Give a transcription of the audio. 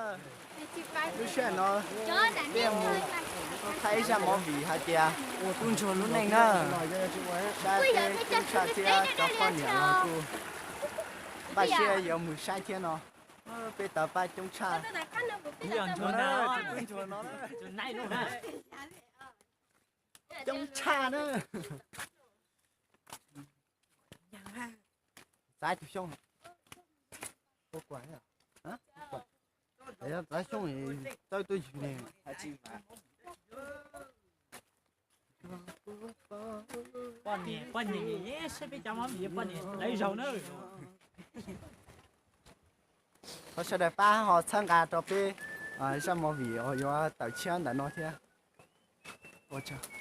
Lub sij hawm no thiaj mus thaij ib zaj movie hais tias Tub Ntsuag lub neej na. Saib peb Tub Tshaj thiab cov poj niam los kuj npaj siab yuav mus saib thiab no. Peb tau pab Coob Tshaj, Tub Ntsuag no, Coob Tshaj na. Xaiv tus xyoob, xaiv xyoob txawb tuaj ywg ne. Poj niam, poj niam, saib peb cov movie poj niam lawv zaug na. Thov sawv daws pab ho txhawb nqa rau peb zaj movie uas yuav tawm tshiab ntawm no thiab. Ua tsaug.